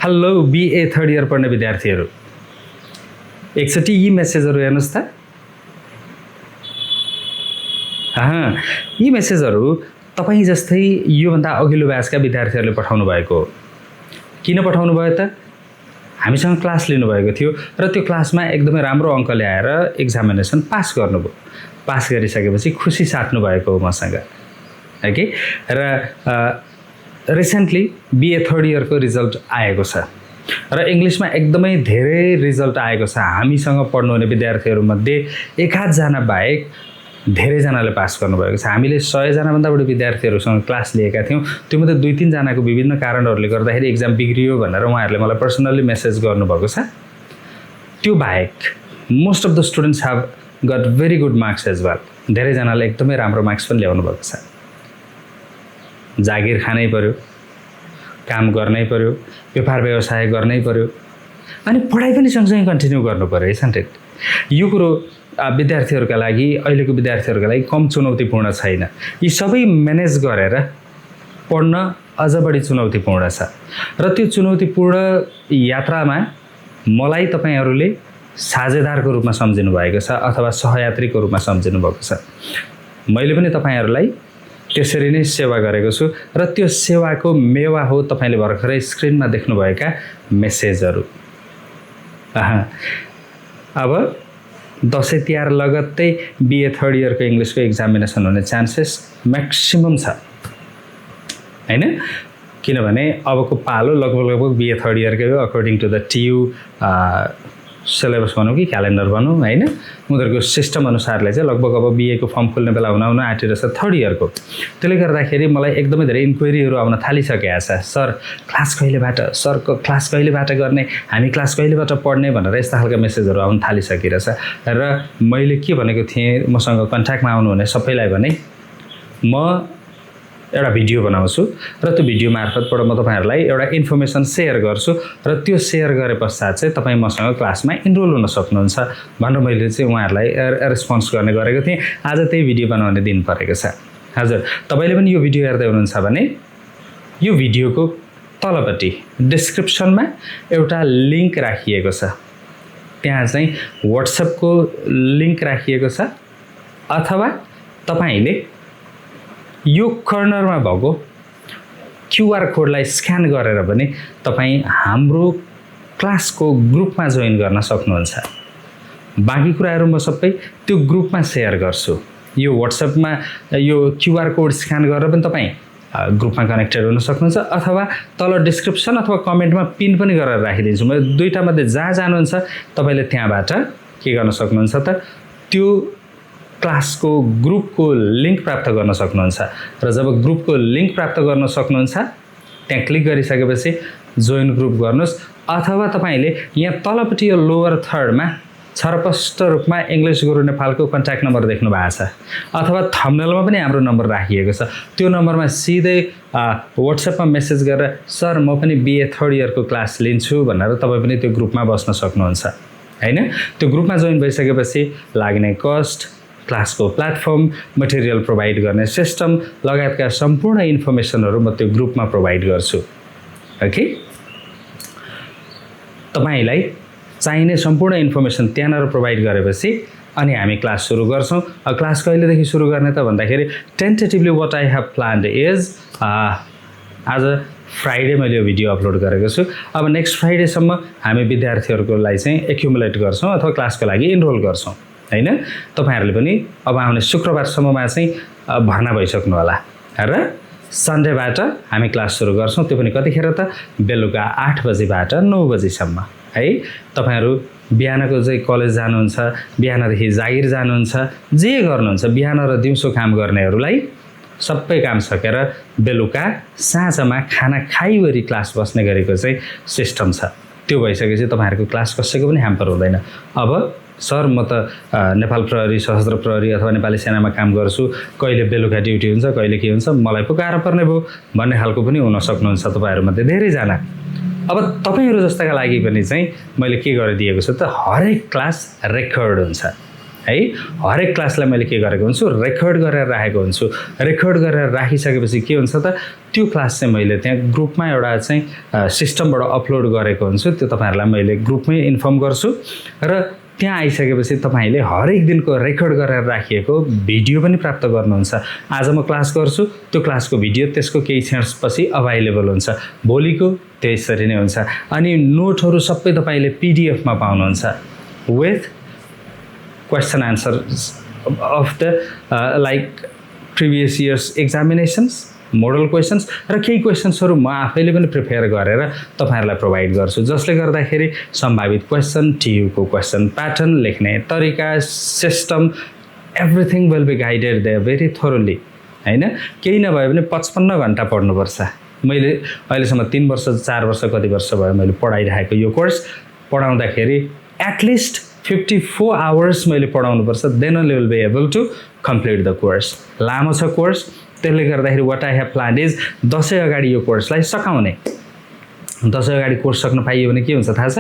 Hello BA third year पढ्ने विद्यार्थीहरू, एकचोटि यी मेसेजहरू हेर्नुहोस् त। यी मेसेजहरू तपाईँ जस्तै योभन्दा अघिल्लो ब्याचका विद्यार्थीहरूले पठाउनु भएको हो। किन पठाउनु भयो त? हामीसँग क्लास लिनुभएको थियो र त्यो क्लासमा एकदमै राम्रो अङ्क ल्याएर एक्जामिनेसन पास गर्नुभयो। पास गरिसकेपछि खुसी साट्नु भएको हो मसँग, है कि? र रिसेन्टली बीए थर्ड इयरको रिजल्ट आएको छ र इङ्ग्लिसमा एकदमै धेरै रिजल्ट आएको छ। हामीसँग पढ्नुहुने विद्यार्थीहरूमध्ये एकाधजना बाहेक धेरैजनाले पास गर्नुभएको छ। हामीले 100जनाभन्दा बढी विद्यार्थीहरूसँग क्लास लिएका थियौँ। त्योमध्ये 2-3 जनाको विभिन्न कारणहरूले गर्दाखेरि एक्जाम बिग्रियो भनेर उहाँहरूले मलाई पर्सनल्ली मेसेज गर्नुभएको छ। त्यो बाहेक most of the students have got very good marks as well. धेरैजनाले एकदमै राम्रो मार्क्स पनि ल्याउनु भएको छ। जागिर खानै पर्यो, काम गर्नै पर्यो, व्यापार व्यवसाय गर्नै पर्यो, अनि पढाइ पनि सँगसँगै कन्टिन्यू गर्नु पर्यो, है इट? यो कुरो विद्यार्थीहरूका लागि, अहिलेको विद्यार्थीहरूका लागि कम चुनौतीपूर्ण छैन। यी सबै म्यानेज गरेर पढ्न अझ बढी चुनौतीपूर्ण छ र त्यो चुनौतीपूर्ण यात्रामा मलाई तपाईँहरूले साझेदारको रूपमा सम्झिनु भएको छ अथवा सहयात्रीको रूपमा सम्झिनु भएको छ। मैले पनि तपाईँहरूलाई त्यसरी नै सेवा गरेको छु र त्यो सेवाको मेवा हो तपाईँले भर्खरै स्क्रिनमा देख्नुभएका मेसेजहरू। अब दसैँ तिहार लगत्तै बीए थर्ड इयरको इङ्ग्लिसको एक्जामिनेसन हुने चान्सेस म्याक्सिमम छ, हैन? किनभने अबको पालो लगभग बीए थर्ड इयरकै हो, according to the TU syllabus भनौँ कि क्यालेन्डर भनौँ, हैन? उनीहरूको सिस्टम अनुसारले चाहिँ लगभग अब बीएको फर्म खुल्ने बेला हुन आँटिरहेछ थर्ड इयरको। त्यसले गर्दाखेरि मलाई एकदमै धेरै इन्क्वायरीहरू आउन थालिसकेका छ। सर क्लास कहिलेबाट, सरको क्लास कहिलेबाट गर्ने, हामी क्लास कहिलेबाट पढ्ने भनेर यस्ता खालका मेसेजहरू आउन थालिसकिरहेछ। र मैले के भनेको थिएँ, मसँग कन्ट्याक्टमा आउनुहुने सबैलाई भने म एउटा भिडियो बनाउँछु र त्यो भिडियो मार्फतबाट म तपाईँहरूलाई एउटा इन्फर्मेसन सेयर गर्छु र त्यो सेयर गरे पश्चात चाहिँ तपाईँ मसँग क्लासमा इनरोल हुन सक्नुहुन्छ भनेर मैले चाहिँ उहाँहरूलाई रेस्पोन्स गर्ने गरेको थिएँ। आज त्यही भिडियो बनाउने दिन परेको छ। हजुर, तपाईँले पनि यो भिडियो हेर्दै हुनुहुन्छ भने यो भिडियोको तलपट्टि डिस्क्रिप्सनमा एउटा लिङ्क राखिएको छ। त्यहाँ चाहिँ व्हाट्सएपको लिङ्क राखिएको छ अथवा तपाईँले यो कर्नरमा भएको क्युआर कोडलाई स्क्यान गरेर पनि तपाईँ हाम्रो क्लासको ग्रुपमा जोइन गर्न सक्नुहुन्छ। बाँकी कुराहरू म सबै त्यो ग्रुपमा सेयर गर्छु। यो व्हाट्सएपमा यो क्युआर कोड स्क्यान गरेर पनि तपाईँ ग्रुपमा कनेक्टेड हुन सक्नुहुन्छ अथवा तल डिस्क्रिप्सन अथवा कमेन्टमा पिन पनि गरेर राखिदिन्छु। म दुईटा मध्ये जहाँ जानुहुन्छ तपाईँले त्यहाँबाट के गर्न सक्नुहुन्छ त त्यो क्लासको ग्रुपको लिङ्क प्राप्त गर्न सक्नुहुन्छ र जब ग्रुपको लिङ्क प्राप्त गर्न सक्नुहुन्छ त्यहाँ क्लिक गरिसकेपछि जोइन ग्रुप गर्नुहोस् अथवा तपाईँले यहाँ तलपट्टि यो लोवर थर्डमा छरपष्ट रूपमा इङ्ग्लिस गुरु नेपालको कन्ट्याक्ट नम्बर देख्नु भएको छ अथवा थम्बनेलमा पनि हाम्रो नम्बर राखिएको छ। त्यो नम्बरमा सिधै व्हाट्सएपमा मेसेज गरेर सर म पनि बीए थर्ड इयरको क्लास लिन्छु भनेर तपाईँ पनि त्यो ग्रुपमा बस्न सक्नुहुन्छ, हैन? त्यो ग्रुपमा जोइन भइसकेपछि लाग्ने कस्ट, क्लासको प्लेटफर्म, मटेरियल प्रोभाइड गर्ने सिस्टम लगायतका सम्पूर्ण इन्फर्मेसनहरू म त्यो ग्रुपमा प्रोभाइड गर्छु। ओके, तपाईँलाई चाहिने सम्पूर्ण इन्फर्मेसन त्यहाँनिर प्रोभाइड गरेपछि अनि हामी क्लास सुरु गर्छौँ। क्लास कहिलेदेखि सुरु गर्ने त भन्दाखेरि tentatively what I have planned is आज फ्राइडे मैले यो भिडियो अपलोड गरेको छु। अब नेक्स्ट फ्राइडेसम्म हामी विद्यार्थीहरूलाई चाहिँ एक्युमुलेट गर्छौँ अथवा क्लासको लागि इनरोल गर्छौँ, हैन? तपाईँहरूले पनि अब आउने शुक्रबारसम्ममा चाहिँ भर्ना भइसक्नु होला र सन्डेबाट हामी क्लास सुरु गर्छौँ। त्यो पनि कतिखेर त बेलुका 8 बजीबाट 9 बजीसम्म, है? तपाईँहरू बिहानको चाहिँ कलेज जानुहुन्छ, बिहानदेखि जागिर जानुहुन्छ, जे गर्नुहुन्छ, बिहान र दिउँसो काम गर्नेहरूलाई सबै काम सकेर बेलुका साँझमा खाना खाइवरी क्लास बस्ने गरेको चाहिँ सिस्टम छ। त्यो भइसकेपछि तपाईँहरूको क्लास कसैको पनि ह्याम्पर हुँदैन। अब सर म त नेपाल प्रहरी, सशस्त्र प्रहरी अथवा नेपाली सेनामा काम गर्छु, कहिले बेलुका ड्युटी हुन्छ, कहिले के हुन्छ, मलाई पो गाह्रो पर्ने भयो भन्ने खालको पनि हुन सक्नुहुन्छ तपाईँहरूमध्ये धेरैजना। अब तपाईँहरू जस्ताका लागि पनि चाहिँ मैले के गरिदिएको छु त हरेक क्लास रेकर्ड हुन्छ, है। हरेक क्लासलाई मैले के गरेको हुन्छु, रेकर्ड गरेर राखेको हुन्छु। रेकर्ड गरेर राखिसकेपछि के हुन्छ त, त्यो क्लास चाहिँ मैले त्यहाँ ग्रुपमा एउटा चाहिँ सिस्टमबाट अपलोड गरेको हुन्छु। त्यो तपाईँहरूलाई मैले ग्रुपमै इन्फर्म गर्छु र त्यहाँ आइसकेपछि तपाईँले हरेक दिनको रेकर्ड गरेर राखिएको भिडियो पनि प्राप्त गर्नुहुन्छ। आज म क्लास गर्छु, त्यो क्लासको भिडियो त्यसको केही क्षणपछि अभाइलेबल हुन्छ, भोलिको त्यसरी नै हुन्छ। अनि नोटहरू सबै तपाईँले पिडिएफमा पाउनुहुन्छ with question answers of the like previous years examinations, model questions र केही क्वेसन्सहरू म आफैले पनि प्रिपेयर गरेर तपाईँहरूलाई प्रोभाइड गर्छु, जसले गर्दाखेरि सम्भावित क्वेसन, टियुको क्वेसन प्याटर्न, लेख्ने तरिका, system, everything will be guided there very thoroughly होइन। केही नभए पनि 55 घन्टा पढ्नुपर्छ। मैले अहिलेसम्म 3 वर्ष 4 वर्ष कति वर्ष भयो मैले पढाइरहेको यो कोर्स। पढाउँदाखेरि एटलिस्ट 54 आवर्स मैले पढाउनुपर्छ, then only will be able to complete the course. लामो छ कोर्स, त्यसले गर्दाखेरि what I have planned is Dashain अगाडि यो कोर्सलाई सकाउने। दसैँ अगाडि कोर्स सक्न पाइयो भने के हुन्छ थाहा छ,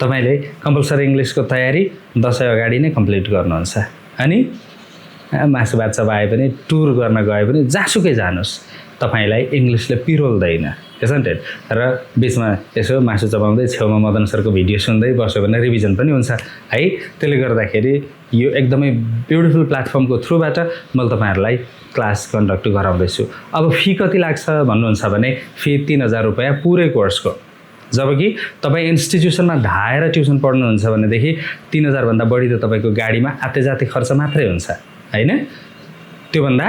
तपाईँले कम्पलसरी इङ्ग्लिसको तयारी दसैँ अगाडि नै कम्प्लिट गर्नुहुन्छ। अनि मासु भात चबाए पनि, टुर गर्न गए पनि, जहाँसुकै जानुहोस् तपाईँलाई इङ्ग्लिसले पिरोल्दैन, isn't it? र बिचमा यसो मासु चबाउँदै छेउमा मदन सरको भिडियो सुन्दै बस्यो भने रिभिजन पनि हुन्छ है। त्यसले गर्दाखेरि यो एकदमै ब्युटिफुल प्लेटफर्मको थ्रुबाट मैले तपाईँहरूलाई क्लास कन्डक्ट गराउँदैछु। अब फी कति लाग्छ भन्नुहुन्छ भने फी 3000 रुपियाँ पुरै कोर्सको। जबकि तपाईँ इन्स्टिट्युसनमा धाएर ट्युसन पढ्नुहुन्छ भनेदेखि 3000 भन्दा बढी त तपाईँको गाडीमा आते जाते खर्च मात्रै हुन्छ होइन। त्योभन्दा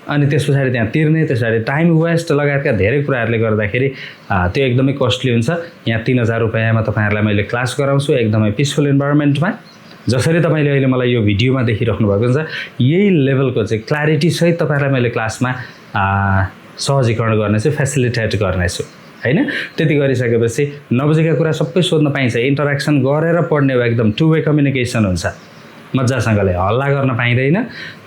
अनि त्यस पछाडि त्यहाँ तिर्ने, त्यस पछाडि टाइम वेस्ट लगायतका धेरै कुराहरूले गर्दाखेरि त्यो एकदमै कस्टली हुन्छ। यहाँ 3000 रुपियाँमा तपाईँहरूलाई मैले क्लास गराउँछु एकदमै पिसफुल इन्भाइरोमेन्टमा। जसरी तपाईँले अहिले मलाई यो भिडियोमा देखिराख्नु भएको हुन्छ, यही लेभलको चाहिँ क्ल्यारिटी सहित तपाईँहरूलाई मैले क्लासमा सहजीकरण गर्नेछु, फेसिलिटेट गर्नेछु होइन। त्यति गरिसकेपछि नबुझेका कुरा सबै सोध्न पाइन्छ, इन्टरेक्सन गरेर पढ्ने हो, एकदम टु वे कम्युनिकेसन हुन्छ। मजासँगले हल्ला गर्न पाइँदैन,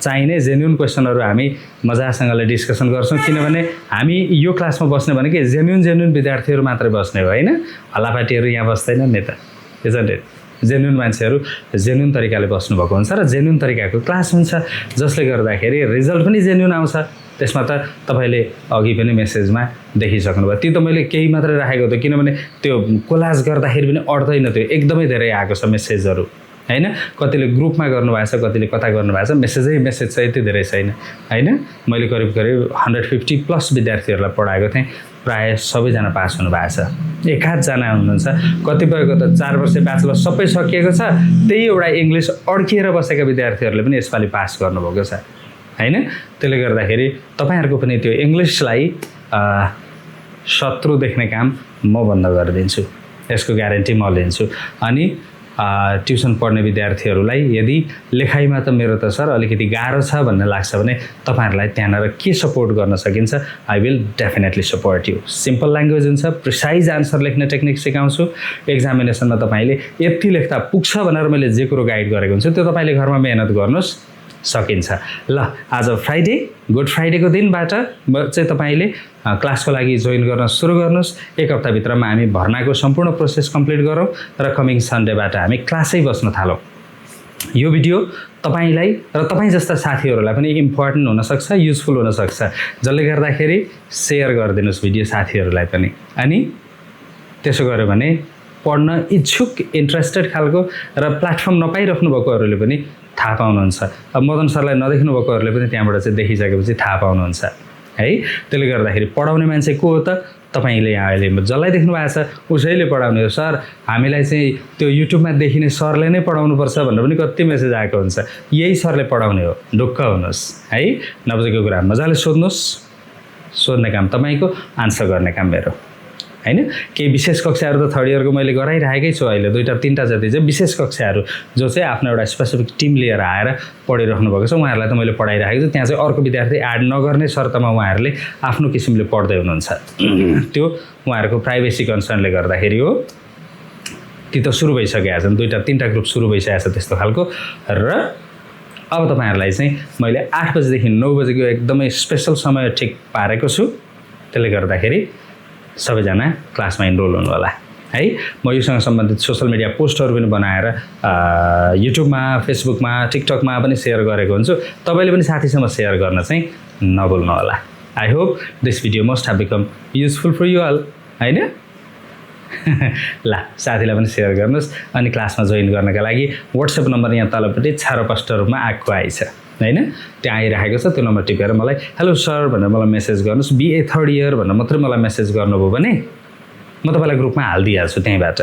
चाहिने जेन्युन क्वेसनहरू हामी मजासँगले डिस्कसन गर्छौँ। किनभने हामी यो क्लासमा बस्ने भनेको जेन्युन विद्यार्थीहरू मात्रै बस्ने हो होइन, हल्लापाटीहरू यहाँ बस्दैनन् नि त, isn't it? जेन्युन मान्छेहरू जेन्युन तरिकाले बस्नुभएको हुन्छ र जेन्युन तरिकाको क्लास हुन्छ, जसले गर्दाखेरि रिजल्ट पनि जेन्युन आउँछ। त्यसमा त तपाईँले अघि पनि मेसेजमा देखिसक्नुभयो, त्यो त मैले केही मात्रै राखेको थियो, किनभने त्यो कोलाज गर्दाखेरि पनि अट्दैन, त्यो एकदमै धेरै आएको छ मेसेजहरू होइन। कतिले ग्रुपमा गर्नुभएको छ, कतिले कता गर्नुभएको छ, मेसेज छ यति धेरै छैन होइन। मैले करिब 150+ विद्यार्थीहरूलाई पढाएको थिएँ, प्रायः सबैजना पास हुनुभएको छ। एकाधजना हुनुहुन्छ, कतिपयको त 4 वर्ष ब्याचलर सबै सकिएको छ, त्यही एउटा इङ्ग्लिस अड्किएर बसेका विद्यार्थीहरूले पनि यसपालि पास गर्नुभएको छ होइन। त्यसले गर्दाखेरि तपाईँहरूको पनि त्यो इङ्ग्लिसलाई शत्रु देख्ने काम म बन्द गरिदिन्छु, यसको ग्यारेन्टी म लिन्छु। अनि ट्युसन पढ्ने विद्यार्थीहरूलाई यदि लेखाइमा त मेरो त सर अलिकति गाह्रो छ भन्ने लाग्छ भने तपाईँहरूलाई त्यहाँनिर के सपोर्ट गर्न सकिन्छ, I will definitely support you. Simple language हुन्छ, प्रिसाइज आन्सर लेख्ने टेक्निक सिकाउँछु। एक्जामिनेसनमा तपाईँले यति लेख्दा पुग्छ भनेर मैले जे कुरो गाइड गरेको हुन्छु त्यो तपाईँले घरमा मेहनत गर्नुहोस्, सकिन्छ। ल आज फ्राइडे, गुड फ्राइडेको दिनबाट चाहिँ तपाईँले क्लासको लागि जोइन गर्न सुरु गर्नुहोस्। 1 हप्ताभित्रमा हामी भर्नाको सम्पूर्ण प्रोसेस कम्प्लिट गरौँ र कमिङ सन्डेबाट हामी क्लासै बस्न थालौँ। यो भिडियो तपाईँलाई र तपाईँ जस्ता साथीहरूलाई पनि इम्पोर्टेन्ट हुनसक्छ, युजफुल हुनसक्छ, जसले गर्दाखेरि सेयर गरिदिनुहोस् भिडियो साथीहरूलाई पनि। अनि त्यसो गर्यो भने पढ्न इच्छुक, इन्ट्रेस्टेड खालको र प्लेटफर्म नपाइराख्नु भएकोहरूले पनि थाहा पाउनुहुन्छ। अब मदन सरलाई नदेख्नु भएकोहरूले पनि त्यहाँबाट चाहिँ देखिसकेपछि थाहा पाउनुहुन्छ है। त्यसले गर्दाखेरि पढाउने मान्छे को हो त, तपाईँले यहाँ अहिले जसलाई देख्नु भएको छ उसैले पढाउने हो। सर हामीलाई चाहिँ त्यो युट्युबमा देखिने सरले नै पढाउनुपर्छ भनेर पनि कति मेसेज आएको हुन्छ, यही सरले पढाउने हो, ढुक्क हुनुहोस् है। नबुझेको कुरा मजाले सोध्नुहोस्, सोध्ने काम तपाईँको, आन्सर गर्ने काम मेरो होइन। केही विशेष कक्षाहरू त 3rd इयरको मैले गराइरहेकै छु अहिले, 2-3टा जति चाहिँ विशेष कक्षाहरू जो चाहिँ आफ्नो एउटा स्पेसिफिक टिम लिएर आएर पढिराख्नु भएको छ, उहाँहरूलाई त मैले पढाइरहेको छु। त्यहाँ चाहिँ अर्को विद्यार्थी एड नगर्ने शर्तमा उहाँहरूले आफ्नो किसिमले पढ्दै हुनुहुन्छ। त्यो उहाँहरूको प्राइभेसी कन्सर्नले गर्दाखेरि हो। ती त सुरु भइसकेका छन्, 2-3टा ग्रुप सुरु भइसकेको छ त्यस्तो खालको। र अब तपाईँहरूलाई चाहिँ मैले 8 बजेदेखि 9 बजेको एकदमै स्पेसल समय ठिक पारेको छु। त्यसले गर्दाखेरि सबैजना क्लासमा इनरोल हुनु होला है। म योसँग सम्बन्धित सोसल मिडिया पोस्टहरू पनि बनाएर युट्युबमा, फेसबुकमा, टिकटकमा पनि सेयर गरेको हुन्छु। तपाईँले पनि साथीसँग सेयर गर्न चाहिँ नभुल्नु होला। I hope this video must have become useful for you all, होइन? ल साथीलाई पनि सेयर गर्नुहोस्। अनि क्लासमा जोइन गर्नका लागि व्हाट्सएप नम्बर यहाँ तलपट्टि छारोपष्ट रूपमा आइछ, होइन? त्यहाँ आइरहेको छ। त्यो नम्बर टिपेर मलाई हेलो सर भनेर मलाई मेसेज गर्नुहोस्। BA थर्ड इयर भनेर मात्रै मलाई मेसेज गर्नुभयो भने म तपाईँलाई ग्रुपमा हालिदिइहाल्छु त्यहीँबाट।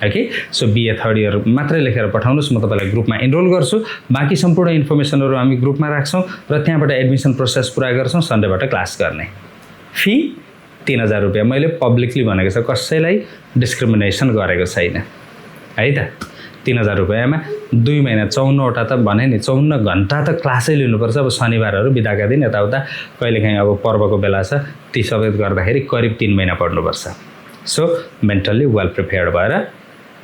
Okay, so BA third year मात्रै लेखेर पठाउनुहोस्, म तपाईँलाई ग्रुपमा इनरोल गर्छु। बाँकी सम्पूर्ण इन्फर्मेसनहरू हामी ग्रुपमा राख्छौँ र त्यहाँबाट एडमिसन प्रोसेस पुरा गर्छौँ। सन्डेबाट क्लास गर्ने। फी 3000 रुपियाँ। मैले पब्लिकली भनेको छ, कसैलाई डिस्क्रिमिनेसन गरेको छैन, है त। 3000 रुपियाँमा 2 महिना 54वटा त भने नि 54 घन्टा त क्लासै लिनुपर्छ। अब शनिबारहरू बिदाका दिन यताउता कहिलेकाहीँ अब पर्वको बेला छ, ती सबै गर्दाखेरि करिब 3 महिना पढ्नुपर्छ। सो मेन्टल्ली वेल प्रिपेयर्ड भएर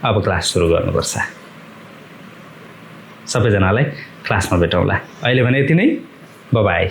अब क्लास सुरु गर्नुपर्छ। सबैजनालाई क्लासमा भेटौँला। अहिले भने यति नै, बाइ बाइ।